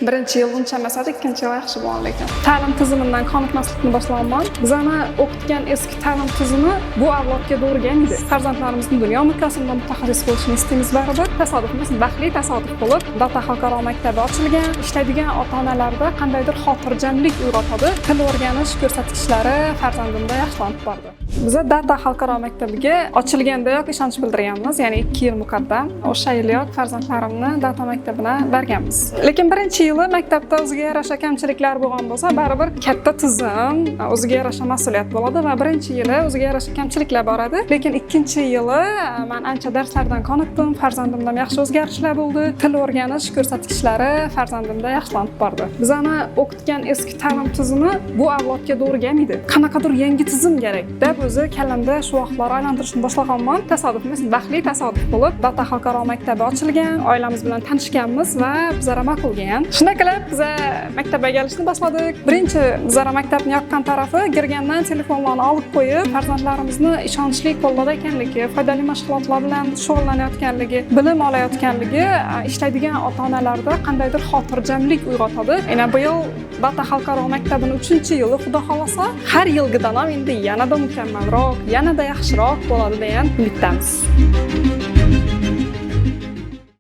Birinchi yil uncha emas edi, ikkinchi yil yaxshi bo'lgan lekin. Ta'lim tizimidan qoniqmaslikni boshlayapman. Bizani o'qitgan eski ta'lim tizimi bu avlodga to'g'ri kelmaydi. Farzandlarimizni dunyo miqyosida mutaxassis bo'lishini istaymiz baribir. Tasodif emas, baxtli tasodif bo'lib, Data xalqaro maktabi ochilgan. Ishlaydigan ota-onalarda qandaydir xotirjamlik uyg'otadi. Til o'rganish ko'rsatkichlari farzandimda yaxshilanib bordi. Biza Data xalqaro maktabiga ochilgandayoq ishonch bildirganmiz, ya'ni 2 yil muqaddam. O'sha yiliyoq farzandlarimni Data maktabina berganmiz. Lekin birinchi yili maktabda o'ziga yarasha kamchiliklar bo'lgan bo'lsa, baribir katta tizim, o'ziga yarasha mas'uliyat bo'ladi va birinchi yili o'ziga yarasha kamchiliklar bor edi. Lekin ikkinchi yili man ancha darslardan qoniqdim, farzandimda ham yaxshi o'zgarishlar bo'ldi. Til o'rganish ko'rsatkichlari farzandimda yaxshilanib bordi. Bizani o'qitgan eski ta'lim tizimi bu avlodga to'g'ri kelmaydi. Qanaqadir yangi tizim kerak deb o'zi kallamda shu vaqtlar aylantirishni boshlaganman. Tasodif emas, baxtli tasodif bo'lib, Data xalqaro maktabi ochilgan, oilamiz bilan tanishganmiz va bizlar ma'qul kelgan. Shunday qilib biza maktabga kelishni boshladik. Birinchi bizlar maktabni yoqqan tarafi, kirgandan telefonlarni olib qo'yib, farzandlarimizni ishonchli qo'llarda ekanligi, foydali mashg'ulotlar bilan shug'ullanayotganligi, bilim olayotganligi ishlaydigan ota-onalarda qandaydir xotirjamlik uyg'otadi. Yana bu yil Data xalqaro maktabini 3-yili, xudo xohlasa, har yilgidan ham endi yanada mukammalroq, yanada yaxshiroq bo'ladi degan umiddamiz.